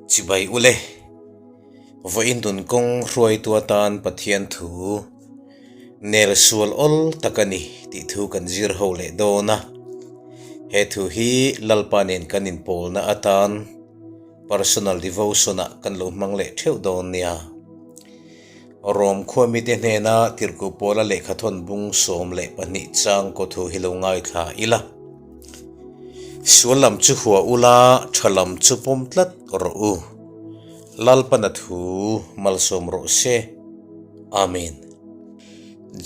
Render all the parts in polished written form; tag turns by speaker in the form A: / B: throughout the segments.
A: Chibai ule, vawiin tun kawng hruaitu atan Pathian thu nel sual awl tak a ni tih thu kan zir ho leh dawn a. He thu hi Lalpa nen kan inpawlna atan personal devotion ah kan lo hmang leh theuh dawn nia. Rom khua mite hnena Tirhkoh Paula lehkhathawn bung 12 chang kaw thu hi lo ngaithla ila. Sual lam chu hua ula, tha lam chu pawm tlat rawh u. Lalpana thu malsawm rawh se. Amen.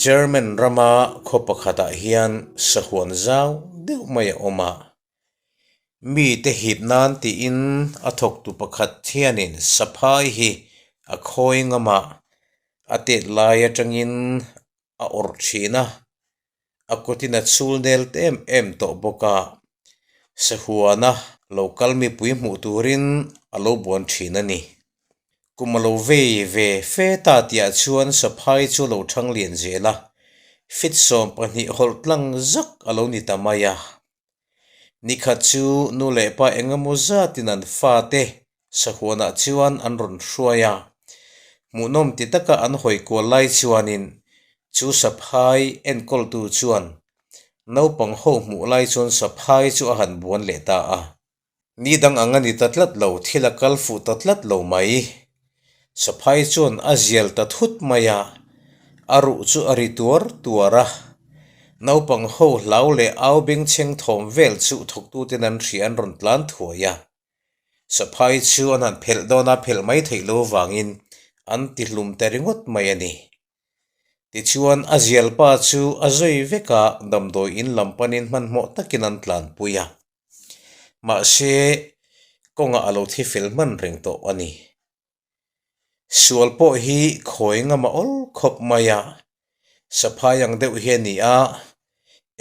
A: German rama khaw pakhatah hian sahuan zau deuh mai a awm a. Mite hip nan tiin a thawktu pakhat hianin saphai hi a khawi ngam a, a tet lai atangin a awrh thin a, a kutin a chhul nel em em tawh bawk a, sahuana lo kal mipui hmuh turin a lo buan thin a ni. Kum a lo vei ve fe ta tihah chuan saphai chu a lo thang lian zel a, fit 12 hawlh tlang zak a lo ni ta mai a. Nikhat chu nu leh pa engemaw zatin an fate sahuanah chuan an rawn hruai a, hmuhnawm ti taka an hawi kual lai chuanin chu saphai enkawltu chuan naupang ho hmuh lai chuan saphai chu a han buan leh ta a. Ni dang ang a ni ta tlat lo, thil a kal fuh ta tlat lo mai. Saphai chuan a zial ta thut mai a, a ruh chu a ri tuar tuar a. Naupang ho hlau leh au bengchheng thawm vel chu thawktuten an hria an rawn tlan thuai a. Saphai chu an han phelh dawn a, phelh mai theih lo vangin an ti hlum ta ringawt mai a ni. Tichuan a zial pa chu a zui vek a, damdawi in lam panin hmanhmawh takin an tlanpui a. Mahse, kawngah a lo thi fel hman reng tawh a ni. Sual pawh hi khawi ngam a awl khawp mai a, saphai ang deuh hi a ni a,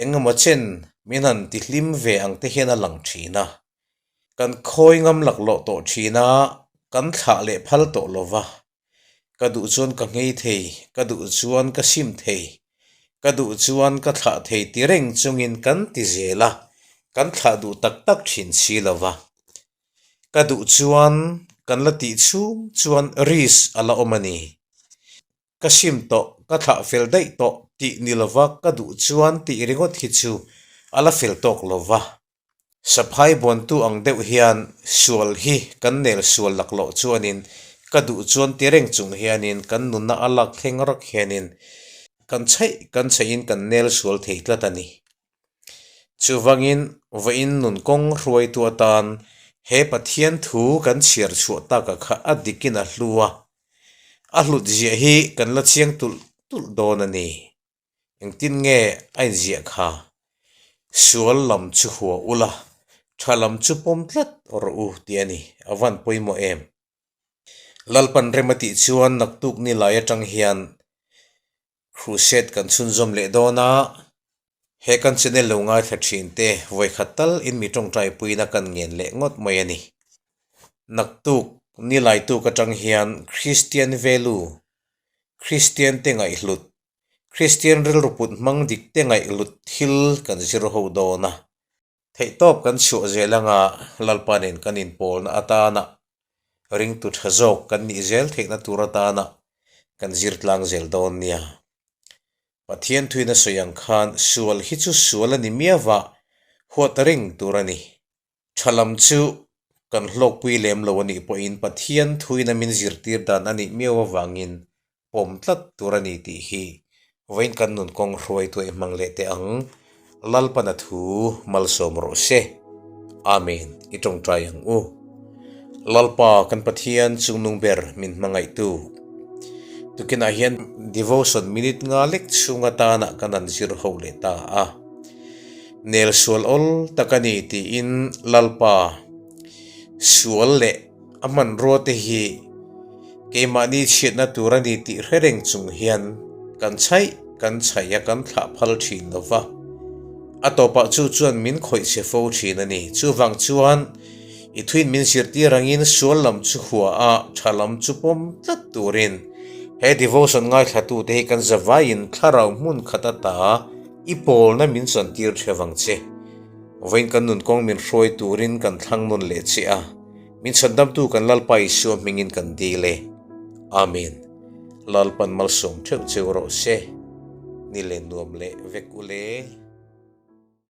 A: engemaw chen min han ti hlim ve ang te hian a lang thin a. Kan khawi ngam laklawh tawh thin a, kan thlah leh phal tawh lo va. Ka duh chuan ka nghei thei, ka duh chuan ka sim thei, ka duh chuan ka thlah thei ti reng chungin kan ti zel a, kan thlah duh tak tak thin si lo va. Ka duh chuan kan la tih chhung chuan risk a la awm a ni. Ka sim tawh, ka thlah fel daih tawh tih ni lo va, ka duh chuan tih ringawt hi chu a la fel tawk lo va. Saphai buantu ang deuh hian sual hi kan nel sual laklawh chuanin ka duh chuan ti reng chung hianin kan nunna a lak thleng rak hianin kan chheih kan chheihin kan nel sual thei tlat a ni. Chuvangin vawiin nun kawng hruaitu atan he Pathian thu kan chhiar chhuah taka kha a dikin a hlu a, a hlut ziah hi kan la chiang tulh tulh dawn a ni. Engtin nge a inziah kha? Sual lam chu hua ula, tha lam chu pawm tlat rawh u tih a ni. A van pawimawh em? Lalpan rem a tih chuan naktuk ni lai atang hian crusade kan chhunzawm leh dawn a, he kan channel lo ngaithla thin te vawikhat tal in mi tawngtai puina kan ngen leh ngawt mai a ni. Naktuk ni lai tuk atang hian Christian value, Christian te ngaihhlut, Kristian rilru put hmang dik te ngaihhlut thil kan zir ho dawn a. Theihtawp kan chhuah zel anga Lalpa nen kan inpawlna atana ringtu tha zawk kan nih zel theihna tur atana kan zir tlang zel dawn nia. Pathian thuin a sawi ang khan sual hi chu sual a ni miau a, huat reng tur a ni. Tha lam chu kan hlawkpui lem lo a nih pawhin Pathian thuin a min zirtir dan a nih miau avangin pawm tlat tur a ni tih hi vawiin kan nun kawng hruaitu a hmang leh teh ang. Lalpana thu malsawm rawh se. Amen. I tawngtai ang u. Lalpa kan Pathian chungnung ber min hmangaihtu. Tukinah hian devotion minute nga lek chhung atana kan han zir ho leh ta a. Nel sual awl tak a ni tiin Lalpa sual leh a hmanrua te hi keimahni chhiatna tur a ni tih hre reng chung hian kan chhaih kan chhaih a kan thlah phal thin lo va. A tawpah chu chuan min khawih che fo thin a ni. Chuvang chuan i thuin min zirtir angin sual lam chu hua a tha lam chu pawm tlat turin he devotion ngaithlatute hi kan zavaiin thlarau hmun khat ata I pawlna min chantir theu ang che. Vawiin kan nun kawng min hruai turin kan thlang nawn leh che a. Min chhandamtu kan Lalpa Isua hmingin kan dil e. Amen. Lalpan malsawm theuh cheu rawh se. Ni leh nuam leh vek u le.